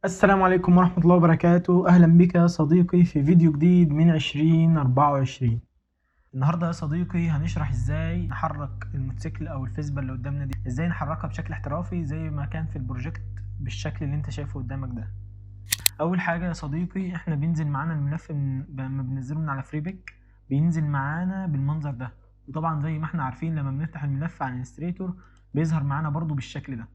السلام عليكم ورحمة الله وبركاته. أهلا بك يا صديقي في فيديو جديد من 2024. النهاردة يا صديقي هنشرح ازاي نحرك الموتوسيكل او الفيسبا اللي قدامنا دي، ازاي نحركها بشكل احترافي زي ما كان في ال project بالشكل اللي انت شايفه قدامك ده. اول حاجة يا صديقي احنا بينزل معانا الملف لما بننزله من على Freepik بينزل معانا بالمنظر ده، وطبعا زي ما احنا عارفين لما بنفتح الملف على Illustrator بيظهر معانا برضو بالشكل ده.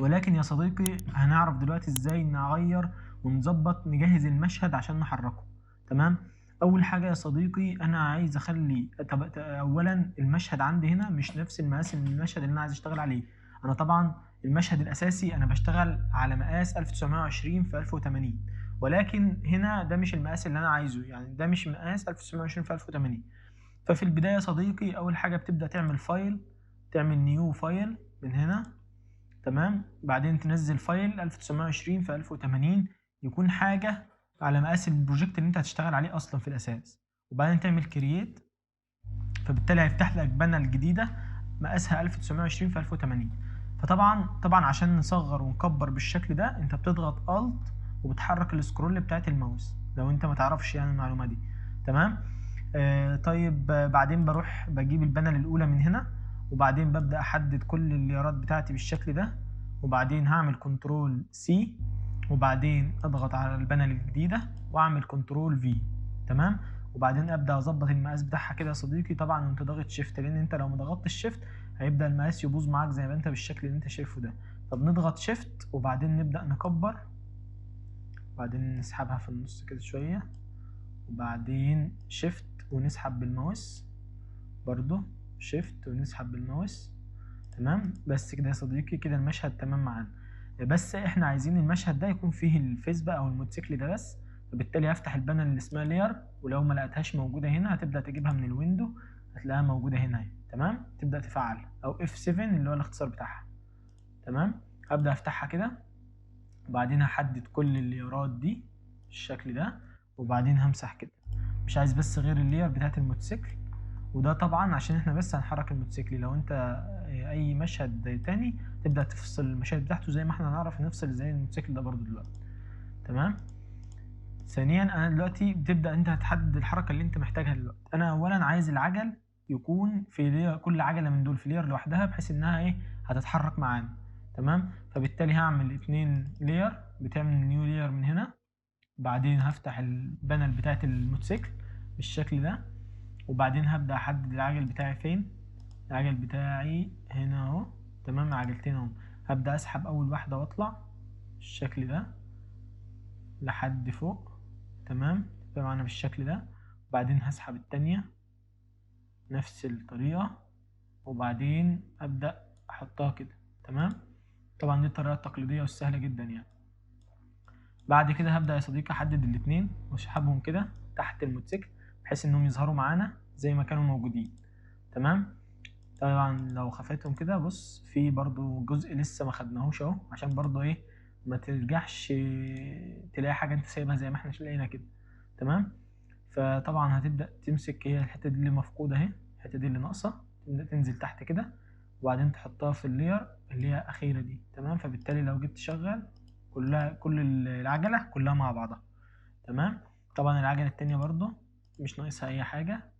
ولكن يا صديقي هنعرف دلوقتي ازاي نغير ونظبط نجهز المشهد عشان نحركه. تمام. اول حاجة يا صديقي انا عايز اخلي اولا المشهد عندي هنا مش نفس المقاس المشهد اللي انا عايز اشتغل عليه. انا طبعا المشهد الاساسي انا بشتغل على مقاس 1920 في 1080، ولكن هنا ده مش المقاس اللي انا عايزه، يعني ده مش مقاس 1920 في 1080. ففي البداية يا صديقي اول حاجة بتبدا تعمل file، تعمل new file من هنا. تمام. بعدين تنزل file 1920 في 1080 يكون حاجة على مقاس ال project اللي انت هتشتغل عليه اصلا في الاساس، وبعدين تعمل create، فبالتالي هيفتح لك panel جديدة مقاسها 1920 في 1080. فطبعا عشان نصغر ونكبر بالشكل ده انت بتضغط Alt وبتحرك ال scroll بتاعت الماوس لو انت ما تعرفش يعني المعلومة دي. تمام. طيب بعدين بروح بجيب ال panel الاولى من هنا، وبعدين ببدأ احدد كل ال layer ات بتاعتي بالشكل ده، وبعدين هعمل control C، وبعدين اضغط على ال panel الجديدة واعمل control V. تمام. وبعدين ابدأ اظبط المقاس بتاعها كده يا صديقي، طبعا وانت ضاغط shift، لان انت لو ما ضغطتش shift هيبدأ المقاس يبوظ معاك زي ما انت بالشكل اللي انت شايفه ده. طب نضغط shift وبعدين نبدأ نكبر، وبعدين نسحبها في النص كده شوية، وبعدين shift ونسحب بالماوس برضو، shift ونسحب بالماوس. تمام. بس كده يا صديقي كده المشهد تمام معانا. بس احنا عايزين المشهد ده يكون فيه الفيسبا او الموتوسيكل ده بس، فبالتالي هفتح ال panel اللي اسمها layer، ولو ما لقيتهاش موجودة هنا هتبدا تجيبها من ال window، هتلاقيها موجودة هنا اهي. تمام. تبدا تفعل او F7 اللي هو الاختصار بتاعها. تمام. هبدا افتحها كده، وبعدين هحدد كل ال layer ات دي بالشكل ده، وبعدين همسح كده، مش عايز بس غير ال layer بتاعت الموتوسيكل، وده طبعا عشان احنا بس هنحرك الموتوسيكل. لو انت اي مشهد تاني تبدا تفصل المشاهد بتاعته زي ما احنا هنعرف نفصل زي الموتوسيكل ده برضو دلوقتي. تمام. ثانيا انا دلوقتي بتبدا انت هتحدد الحركة اللي انت محتاجها دلوقتي. انا اولا عايز العجل يكون في layer، كل عجله من دول في layer لوحدها بحيث انها ايه هتتحرك معانا. تمام. فبالتالي هعمل 2 layer، بتعمل new layer من هنا، بعدين هفتح ال panel بتاعت الموتوسيكل بالشكل ده، وبعدين هبدأ أحدد العجل بتاعي فين. العجل بتاعي هنا اهو. تمام. عجلتين اهو. هبدأ أسحب أول واحدة وأطلع بالشكل ده لحد فوق. تمام. معانا بالشكل ده. وبعدين هسحب التانية نفس الطريقة، وبعدين أبدأ أحطها كده. تمام. طبعا دي الطريقة التقليدية والسهلة جدا يعني. بعد كده هبدأ يا صديقي أحدد الاتنين وأسحبهم كده تحت الموتوسيكل بحيث انهم يظهروا معانا زي ما كانوا موجودين. تمام. طبعا لو خفيتهم كده بص في برضو جزء لسه ما خدناهوش اهو، عشان برضو ايه ما ترجعش تلاقي حاجة انت سايبها زي ما احنا لقينا كده. تمام. فطبعا هتبدا تمسك هي الحتة دي اللي مفقودة اهي، الحتة دي اللي ناقصه، تبدا تنزل تحت كده وبعدين تحطها في ال layer اللي هي اخيرة دي. تمام. فبالتالي لو جيت تشغل كلها كل العجلة كلها مع بعضها. تمام. طبعا العجلة التانية برضو مش ناقصها اي حاجة،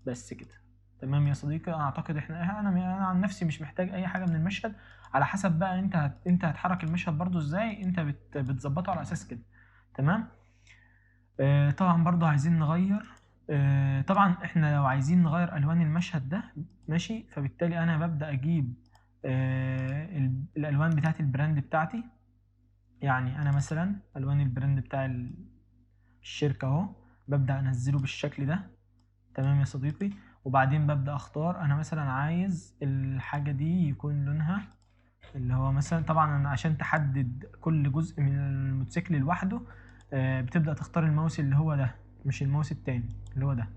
بس كده. تمام يا صديقي. انا اعتقد احنا انا عن نفسي مش محتاج اي حاجة من المشهد، على حسب بقى انت هتحرك المشهد برضو ازاي، انت بتظبطه على اساس كده. تمام. طبعا برضو عايزين نغير، طبعا احنا لو عايزين نغير الوان المشهد ده ماشي، فبالتالي انا ببدا اجيب الالوان بتاعت ال brand بتاعتي. يعني انا مثلا الوان ال brand بتاع الشركة اهو، ببدأ انزله بالشكل ده. تمام يا صديقي. وبعدين ببدأ اختار انا مثلا عايز الحاجة دي يكون لونها اللي هو مثلا، طبعا انا عشان تحدد كل جزء من الموتوسيكل لوحده بتبدأ تختار الماوس اللي هو ده، مش الماوس التاني اللي هو ده.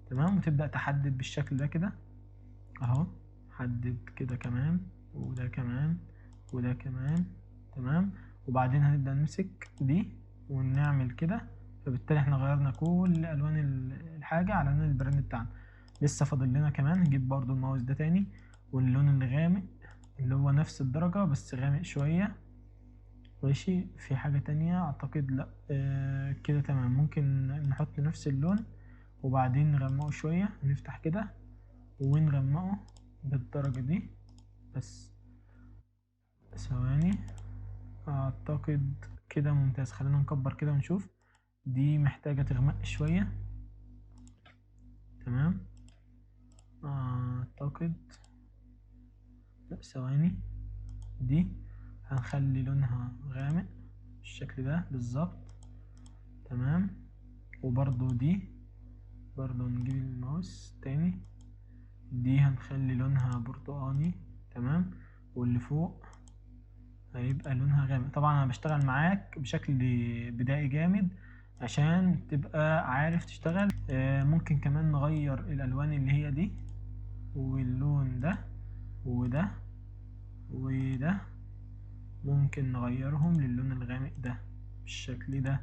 تمام. وتبدأ تحدد بالشكل ده كده اهو، حدد كده كمان وده كمان وده كمان. تمام. وبعدين هنبدأ نمسك دي ونعمل كده، فبالتالي احنا غيرنا كل الوان الحاجة على لون ال brand بتاعنا. لسه فاضل لنا كمان نجيب برضو الماوس ده تاني واللون اللي غامق اللي هو نفس الدرجة بس غامق شوية. ماشي. في حاجة تانية اعتقد لا، كده تمام. ممكن نحط نفس اللون وبعدين نغمقه شوية، نفتح كده ونغمقه بالدرجة دي بس. ثواني، اعتقد كده ممتاز. خلينا نكبر كده ونشوف، دي محتاجة تغمق شوية. تمام، اعتقد لا، ثواني، دي هنخلي لونها غامق بالشكل ده بالظبط. تمام، وبرضو دي برضو نجيب الماوس تاني، دي هنخلي لونها برتقاني. تمام، واللي فوق هيبقى لونها غامق. طبعا انا بشتغل معاك بشكل بدائي جامد عشان تبقى عارف تشتغل. ممكن كمان نغير الالوان اللي هي دي واللون ده وده وده، ممكن نغيرهم للون الغامق ده بالشكل ده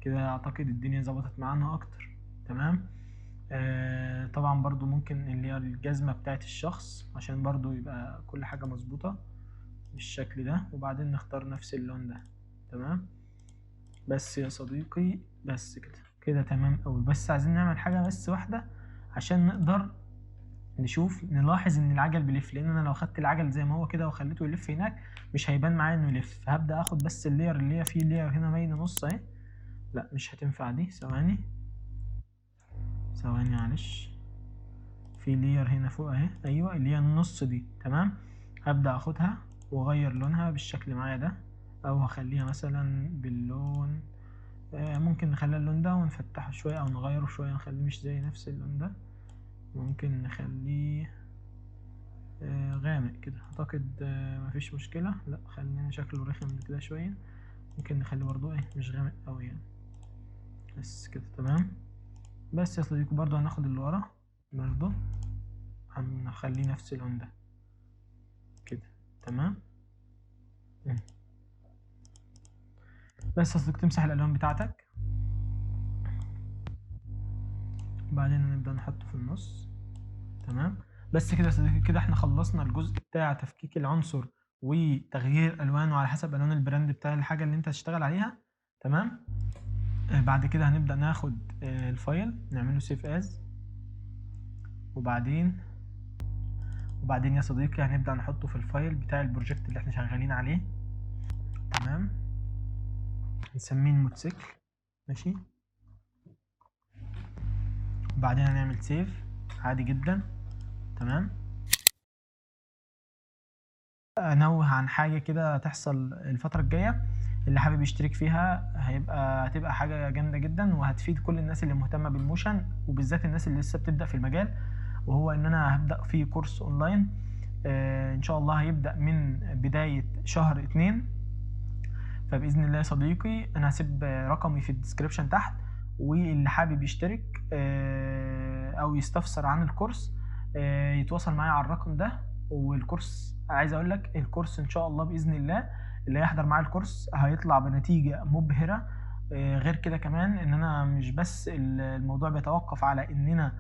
كده. اعتقد الدنيا ظبطت معانا اكتر. تمام، طبعا برضو ممكن اللي هي الجزمة بتاعت الشخص عشان برضو يبقى كل حاجة مظبوطة بالشكل ده، وبعدين نختار نفس اللون ده. تمام، بس يا صديقي، بس كده كده تمام قوي. بس عايزين نعمل حاجة بس واحدة عشان نقدر نشوف، نلاحظ ان العجل بيلف، لان انا لو خدت العجل زي ما هو كده وخليته يلف هناك مش هيبان معايا انه يلف. فهبدأ اخد بس ال layer اللي هي فيه layer هنا باينة نص اهي، لا مش هتنفع دي، ثواني ثواني معلش، في layer هنا فوق اهي، ايوه اللي هي النص دي. تمام، هبدأ اخدها واغير لونها بالشكل معايا ده، او هخليها مثلا باللون، ممكن نخليها اللون ده ونفتحه شوية او نغيره شوية، نخليه مش زي نفس اللون ده، ممكن نخليه غامق كده. اعتقد مفيش مشكلة. لا خلينا شكله رخم كده شوية، ممكن نخليه برضو ايه مش غامق قوي يعني، بس كده تمام. بس يا صديقي برضو هناخد اللي ورا برضو هنخليه نفس اللون ده كده. تمام، بس يا صديقي تمسح الالوان بتاعتك، بعدين هنبدأ نحطه في النص. تمام، بس كده يا صديقي، كده احنا خلصنا الجزء بتاع تفكيك العنصر وتغيير الوانه على حسب الوان ال brand بتاع الحاجة اللي انت هتشتغل عليها. تمام، بعد كده هنبدأ ناخد ال file نعمله save as، وبعدين يا صديقي هنبدأ نحطه في ال file بتاع ال project اللي احنا شغالين عليه. تمام، نسميه الموتوسيكل. ماشي، وبعدين هنعمل save عادي جدا. تمام، انوه عن حاجة كده تحصل الفترة الجاية، اللي حابب يشترك فيها هتبقى حاجة جامدة جدا وهتفيد كل الناس اللي مهتمة بال motion، وبالذات الناس اللي لسه بتبدأ في المجال، وهو ان انا هبدأ في كورس اونلاين، ان شاء الله هيبدأ من بداية شهر 2. فبإذن الله يا صديقي انا هسيب رقمي في ال description تحت، واللي حابب يشترك او يستفسر عن الكورس يتواصل معايا على الرقم ده. والكورس عايز اقول لك الكورس ان شاء الله باذن الله اللي هيحضر معايا الكورس هيطلع بنتيجة مبهرة. غير كده كمان ان انا مش بس الموضوع بيتوقف على اننا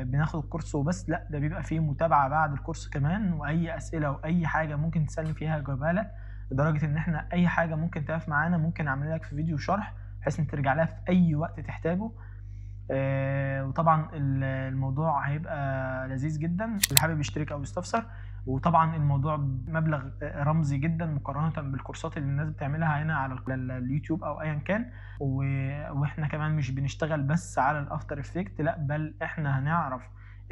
بناخد الكورس وبس، لا ده بيبقى فيه متابعة بعد الكورس كمان، واي اسئلة واي حاجة ممكن تسألني فيها اجاوبها لك، لدرجة ان احنا اي حاجة ممكن تقف معانا ممكن اعمل لك في فيديو شرح بحيث ان ترجع لها في اي وقت تحتاجه. وطبعا الموضوع هيبقى لذيذ جدا، اللي حابب يشترك او يستفسر. وطبعا الموضوع مبلغ رمزي جدا مقارنة بالكورسات اللي الناس بتعملها هنا على اليوتيوب او ايا كان. واحنا كمان مش بنشتغل بس على ال After Effects، لا بل احنا هنعرف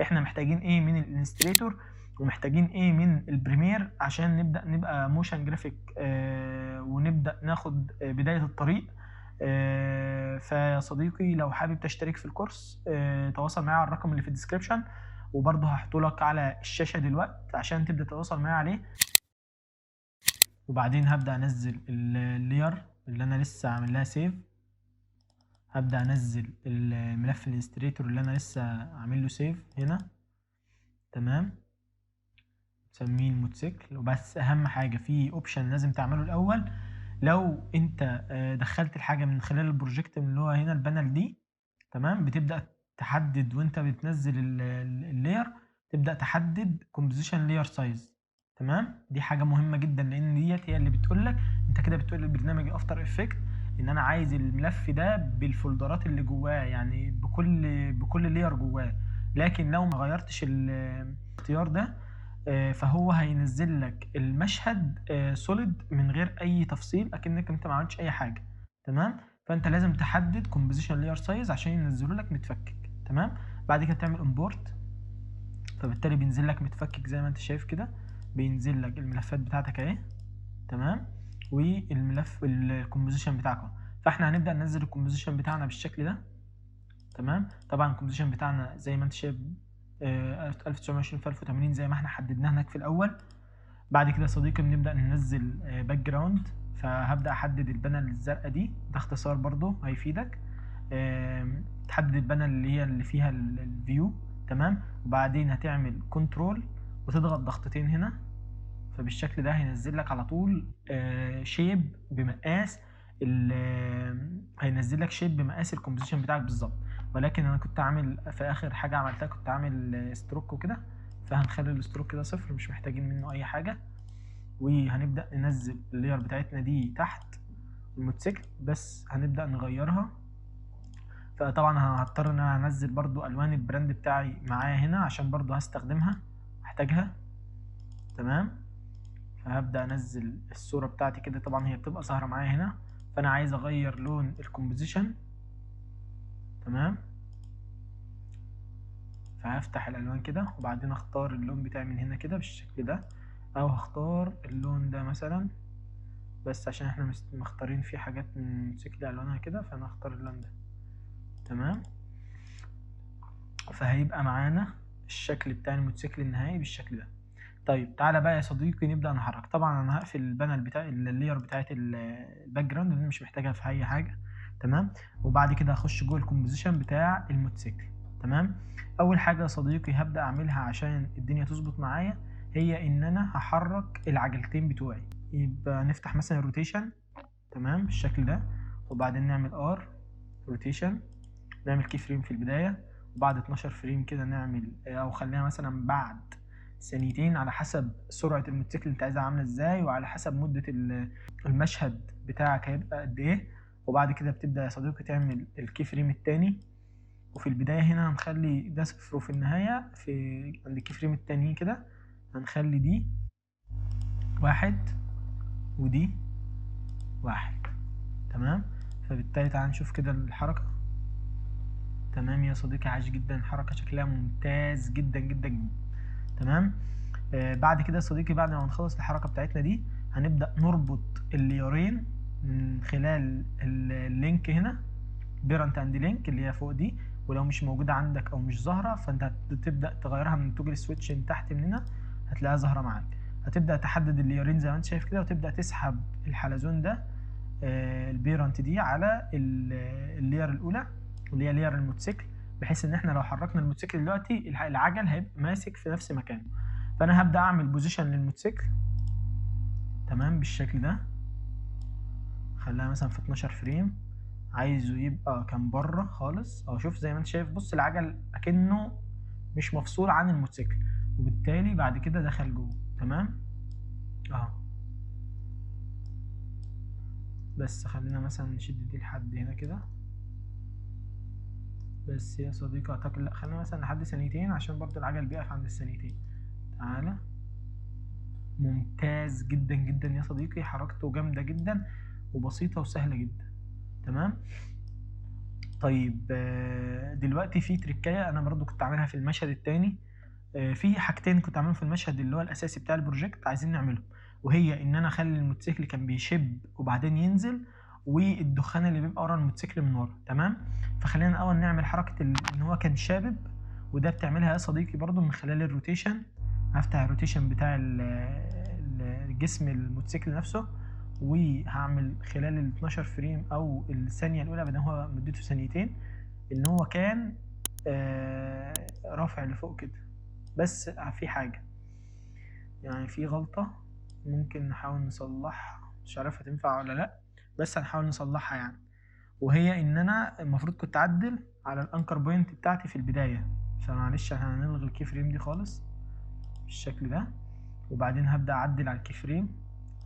احنا محتاجين ايه من ال Illustrator ومحتاجين ايه من ال Premiere عشان نبدأ نبقى motion graphic ونبدأ ناخد بداية الطريق. فيا صديقي لو حابب تشترك في الكورس تواصل معايا على الرقم اللي في ال description، وبرضه هحطه لك على الشاشة دلوقتي عشان تبدأ تتواصل معايا عليه. وبعدين هبدأ انزل ال layer اللي انا لسه عامل لها save، هبدأ انزل الملف ال Illustrator اللي انا لسه عامل له save هنا. تمام، سميه الموتوسيكل. وبس اهم حاجة في option لازم تعمله الاول، لو انت دخلت الحاجة من خلال ال project اللي هو هنا ال panel دي، تمام، بتبدأ تحدد وانت بتنزل ال layer تبدأ تحدد composition layer size. تمام. دي حاجة مهمة جدا، لان ديت هي اللي بتقول لك انت كده بتقول للبرنامج After Effects ان انا عايز الملف ده بال folderات اللي جواه، يعني بكل layer جواه. لكن لو ما غيرتش الاختيار ده فهو هينزل لك المشهد solid من غير اي تفصيل، اكنك انت ما عملتش اي حاجة. تمام. فانت لازم تحدد composition layer size عشان ينزله لك متفكك. تمام. بعد كده تعمل import، فبالتالي بينزل لك متفكك زي ما انت شايف كده، بينزل لك الملفات بتاعتك اهي. تمام. والملف ال composition بتاعك اهو. فاحنا هنبدا ننزل ال composition بتاعنا بالشكل ده. تمام. طبعا ال composition بتاعنا زي ما انت شايف 1920 في 1080 زي ما احنا حددناه هناك في الاول. بعد كده يا صديقي بنبدا ننزل background، فهبدا احدد ال panel الزرقاء دي، ده اختصار برضو هيفيدك. تحدد ال panel اللي هي اللي فيها ال view. تمام. وبعدين هتعمل control وتضغط ضغطتين هنا، فبالشكل ده هينزل لك على طول shape بمقاس هينزل لك shape بمقاس ال composition بتاعك بالظبط. ولكن انا كنت عامل في اخر حاجة عملتها كنت عامل stroke وكده، فهنخلي ال stroke كده صفر، مش محتاجين منه اي حاجة. وهنبدا ننزل ال layer بتاعتنا دي تحت الموتوسيكل، بس هنبدا نغيرها. فطبعا هضطر ان انا انزل برضو الوان ال brand بتاعي معايا هنا عشان برضو هستخدمها، هحتاجها. تمام. فهبدا انزل الصورة بتاعتي كده، طبعا هي بتبقى ظاهره معايا هنا، فانا عايز اغير لون ال composition. تمام. فهفتح الالوان كده وبعدين اختار اللون بتاعي من هنا كده بالشكل ده، او هختار اللون ده مثلا، بس عشان احنا مختارين فيه حاجات من شكل الوانها كده، فانا هختار اللون ده. تمام. فهيبقى معانا الشكل بتاع الموتوسيكل النهائي بالشكل ده. طيب تعالى بقى يا صديقي نبدأ نحرك. طبعا انا هقفل ال panel بتاع ال layer بتاعت ال background اللي مش محتاجها في اي حاجة. تمام. وبعد كده هخش جوه ال composition بتاع الموتوسيكل. تمام. اول حاجة يا صديقي هبدأ اعملها عشان الدنيا تظبط معايا هي ان انا هحرك العجلتين بتوعي. يبقى نفتح مثلا ال rotation. تمام بالشكل ده، وبعدين نعمل R rotation، نعمل key frame في البداية، وبعد 12 frame كده نعمل، او خلينا مثلا بعد ثانيتين على حسب سرعة الموتوسيكل اللي انت عايزها عاملة ازاي، وعلى حسب مدة المشهد بتاعك هيبقى قد ايه. وبعد كده بتبدأ يا صديقي تعمل ال key frame التاني، وفي البداية هنا هنخلي ده صفر، وفي النهاية في عند ال key frame التاني كده هنخلي دي 1 ودي 1. تمام. فبالتالي تعال نشوف كده الحركة. تمام يا صديقي، عاش جدا، الحركة شكلها ممتاز جدا جدا جدا. تمام. بعد كده يا صديقي بعد ما نخلص الحركة بتاعتنا دي هنبدأ نربط ال layerين من خلال ال link هنا، parent and link اللي هي فوق دي، ولو مش موجودة عندك او مش ظاهرة فانت هتبدأ تغيرها من toggle switch من تحت من هنا، هتلاقيها ظاهرة معاك. هتبدأ تحدد ال layerين زي ما انت شايف كده، وتبدأ تسحب الحلزون ده ال parent دي على ال layer الأولى واللي هي layer الموتوسيكل، بحيث ان احنا لو حركنا الموتوسيكل دلوقتي العجل هيبقى ماسك في نفس مكانه. فانا هبدأ اعمل position للموتوسيكل. تمام بالشكل ده، خليها مثلا في 12 frame، عايزه يبقى كان بره خالص اهو. شوف زي ما انت شايف، بص العجل اكنه مش مفصول عن الموتوسيكل، وبالتالي بعد كده دخل جوه. تمام اهو. بس خلينا مثلا نشد دي لحد هنا كده بس يا صديقي، اعتقد لا خلينا مثلا لحد ثانيتين عشان برضو العجل بيقف عند الثانيتين. تعالى، ممتاز جدا جدا يا صديقي، حركته جامدة جدا وبسيطة وسهلة جدا. تمام. طيب دلوقتي في تريكاية انا برضو كنت عاملها في المشهد التاني. في حاجتين كنت عاملهم في المشهد اللي هو الاساسي بتاع ال project عايزين نعمله، وهي ان انا اخلي الموتوسيكل كان بيشب وبعدين ينزل، والدخان اللي بيبقى ورا الموتوسيكل من ورا. تمام. فخلينا الاول نعمل حركة ان هو كان شابب، وده بتعملها يا صديقي برضو من خلال ال rotation. هفتح ال rotation بتاع الجسم الموتوسيكل نفسه، وهعمل خلال ال 12 frame او الثانية الاولى، بدل هو مدته ثانيتين، ان هو كان رافع لفوق كده. بس في حاجة، يعني في غلطه ممكن نحاول نصلحها، مش عارف هتنفع ولا لا، بس هنحاول نصلحها يعني. وهي ان انا المفروض كنت اعدل على ال anchor point بتاعتي في البداية، فمعلش احنا هنلغي ال key frame دي خالص بالشكل ده، وبعدين هبدأ اعدل على ال key frame.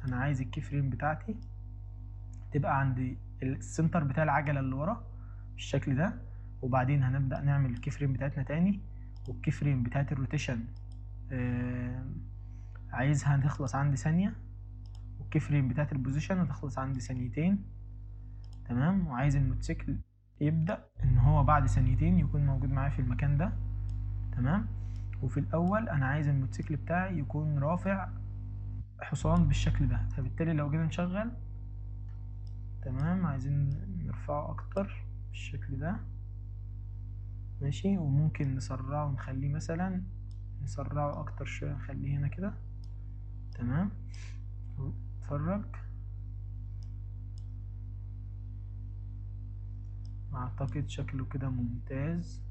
انا عايز ال key frame بتاعتي تبقى عند ال center بتاع العجلة اللي ورا بالشكل ده. وبعدين هنبدأ نعمل ال key frame بتاعتنا تاني، وال key frame بتاعت ال rotation عايزها تخلص عندي ثانية، وال key frame بتاعت ال position هتخلص عندي ثانيتين. تمام. وعايز الموتوسيكل يبدأ ان هو بعد ثانيتين يكون موجود معايا في المكان ده. تمام. وفي الاول انا عايز الموتوسيكل بتاعي يكون رافع حصان بالشكل ده، فبالتالي لو جينا نشغل، تمام، عايزين نرفعه اكتر بالشكل ده، ماشي. وممكن نسرعه ونخليه مثلا، نسرعه اكتر شوية، نخليه هنا كده. تمام. اتفرج، اعتقد شكله كده ممتاز.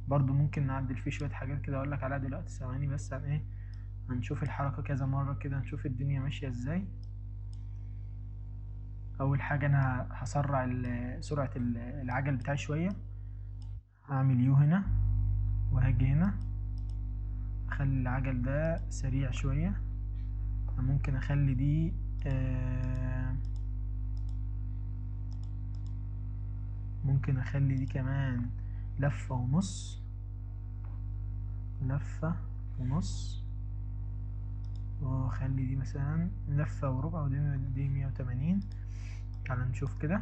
برضو ممكن نعدل فيه شوية حاجات كده اقولك عليها دلوقتي، ثواني بس. عن ايه هنشوف الحركة كذا مرة كده، نشوف الدنيا ماشية ازاي. اول حاجة انا هسرع سرعة العجل بتاعي شوية، هعمل U هنا وهاجي هنا اخلي العجل ده سريع شوية. ممكن اخلي دي ممكن اخلي دي كمان لفة ونص، لفة ونص، واخلي دي مثلا لفة وربع، ودي 180. تعال نشوف كده.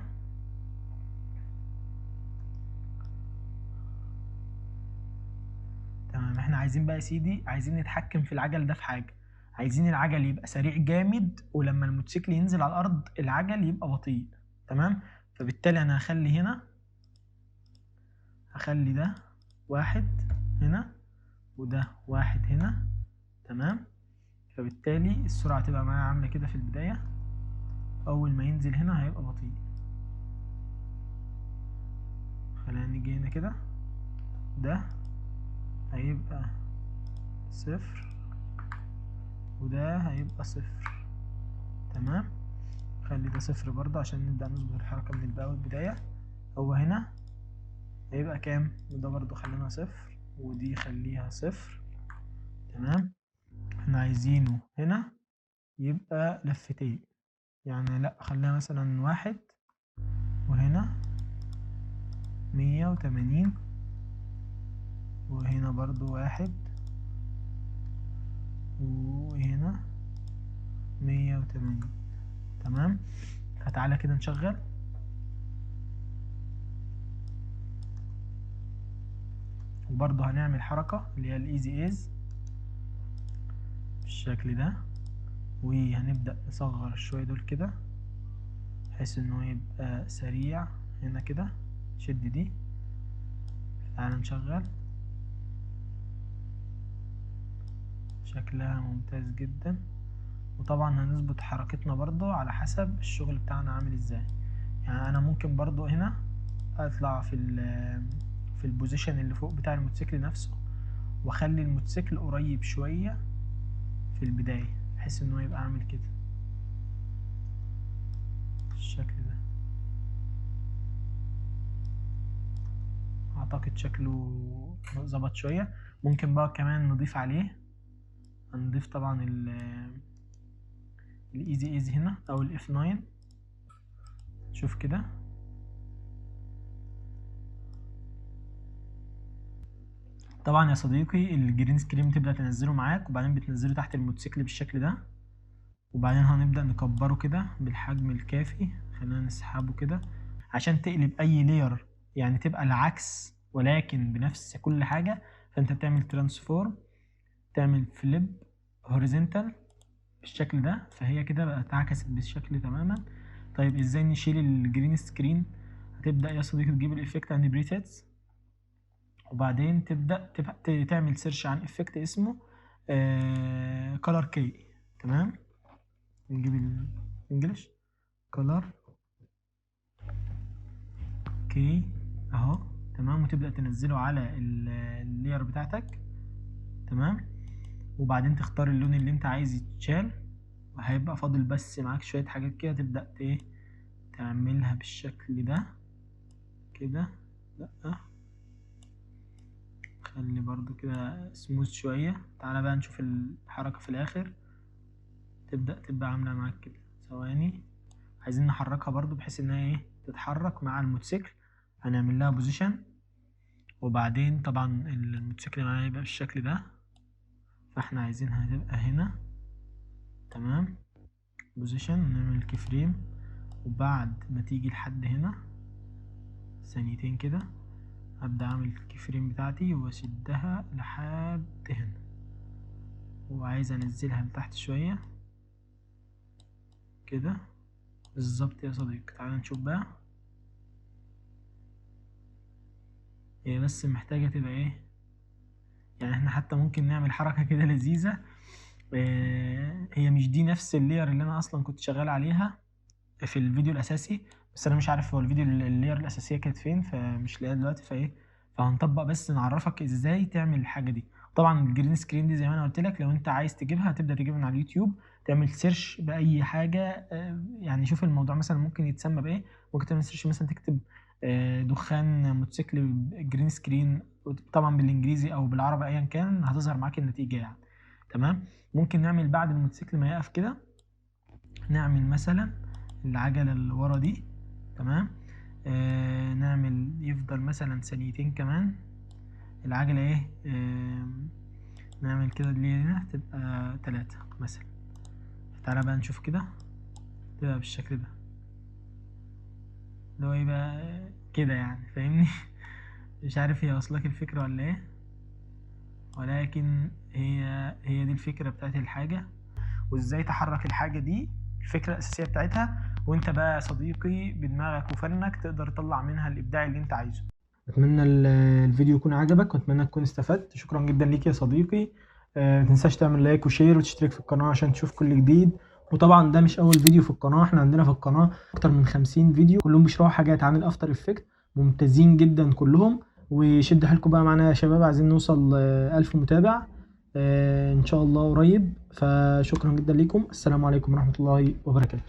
تمام. احنا عايزين بقى يا سيدي، عايزين نتحكم في العجل ده في حاجة، عايزين العجل يبقى سريع جامد، ولما الموتوسيكل ينزل على الارض العجل يبقى بطيء. تمام. فبالتالي انا هخلي هنا، هخلي ده واحد هنا وده واحد هنا. تمام. فبالتالي السرعة تبقى معايا عاملة كده في البداية، أول ما ينزل هنا هيبقى بطيء. خلينا نيجي هنا كده، ده هيبقى صفر وده هيبقى صفر. تمام. خلي ده صفر برضه عشان نبدأ نظبط الحركة من البداية. هو هنا هيبقى كام؟ وده برضه خلينا صفر، ودي خليها صفر. تمام. احنا عايزينه هنا يبقى لفتين، يعني لا خليها مثلا واحد، وهنا 180، وهنا برضو واحد، وهنا 180. تمام. فتعالى كده نشغل. وبرضو هنعمل حركة اللي هي ال easy ease بالشكل ده، وهنبدأ نصغر شوية دول كده بحيث انه يبقى سريع هنا كده. شد دي. تعالى نشغل. شكلها ممتاز جدا. وطبعا هنظبط حركتنا برضو على حسب الشغل بتاعنا عامل ازاي. يعني انا ممكن برضو هنا اطلع في ال position اللي فوق بتاع الموتوسيكل نفسه، واخلي الموتوسيكل قريب شوية في البداية بحيث انه يبقى عامل كده بالشكل ده. اعتقد شكله ظبط شوية. ممكن بقى كمان نضيف عليه، هنضيف طبعا ال easy ease هنا او ال F9. شوف كده. طبعا يا صديقي ال green screen تبدأ تنزله معاك، وبعدين بتنزله تحت الموتوسيكل بالشكل ده، وبعدين هنبدأ نكبره كده بالحجم الكافي. خلينا نسحبه كده عشان تقلب اي layer، يعني تبقى العكس ولكن بنفس كل حاجة. فانت بتعمل transform، تعمل flip horizontal بالشكل ده، فهي كده بقى اتعكست بالشكل تماما. طيب ازاي نشيل ال green screen؟ هتبدأ يا صديقي تجيب ال effect and presets، وبعدين تبدأ تعمل search عن effect اسمه color key. تمام. نجيب ال English color key اهو. تمام. وتبدأ تنزله على ال layer بتاعتك. تمام. وبعدين تختار اللون اللي انت عايز يتشال، وهيبقى فاضل بس معاك شوية حاجات كده تبدأ ايه تعملها بالشكل ده كده. لأ خلي برضو كده سموث شوية. تعالى بقى نشوف الحركة في الآخر. تبدأ تبقى عاملة معاك كده. ثواني، عايزين نحركها برضو بحيث انها ايه تتحرك مع الموتوسيكل. هنعمل لها position، وبعدين طبعا الموتوسيكل معانا يبقى بالشكل ده، فاحنا عايزينها تبقى هنا. تمام، position، نعمل keyframe، وبعد ما تيجي لحد هنا ثانيتين كده هبدأ اعمل ال keyframe بتاعتي واشدها لحد هنا، وعايز انزلها لتحت شوية كده بالظبط يا صديقي. تعال نشوف بقى، هي بس محتاجة تبقى ايه، يعني احنا حتى ممكن نعمل حركة كده لذيذة. هي مش دي نفس ال layer اللي انا اصلا كنت شغال عليها في الفيديو الاساسي، بس انا مش عارف هو الفيديو ال layer الاساسية كانت فين، فمش لاقيها دلوقتي. فايه، فهنطبق بس نعرفك ازاي تعمل الحاجة دي. طبعا ال green screen دي زي ما انا قلت لك لو انت عايز تجيبها هتبدأ تجيبها من على اليوتيوب، تعمل search بأي حاجة. يعني شوف الموضوع مثلا ممكن يتسمى بإيه، ممكن تعمل search مثلا تكتب دخان موتوسيكل green screen، طبعا بالانجليزي او بالعربي ايا كان، هتظهر معاك النتيجة يعني. تمام، ممكن نعمل بعد الموتوسيكل ما يقف كده نعمل مثلا العجلة اللي ورا دي. تمام، نعمل يفضل مثلا ثانيتين كمان العجلة ايه، نعمل كده اللي هنا تبقى 3 مثلا. تعالى بقى نشوف كده تبقى بالشكل ده اللي هو ايه بقى كده يعني، فاهمني؟ مش عارف هي واصلك الفكرة ولا ايه، ولكن هي دي الفكرة بتاعت الحاجة، وازاي تحرك الحاجة دي، الفكرة الأساسية بتاعتها. وانت بقى يا صديقي بدماغك وفنك تقدر تطلع منها الإبداع اللي انت عايزه. أتمنى الفيديو يكون عجبك، وأتمنى تكون استفدت. شكرا جدا ليك يا صديقي. متنساش تعمل like و share وتشترك في القناة عشان تشوف كل جديد. وطبعا ده مش أول فيديو في القناة، احنا عندنا في القناة أكتر من 50 فيديو كلهم بيشرحوا حاجات عن ال After Effects، ممتازين جدا كلهم. وشدوا حيلكم بقى معانا يا شباب، عايزين نوصل 1000 متابع إن شاء الله قريب. فشكرا جدا ليكم، السلام عليكم ورحمة الله وبركاته.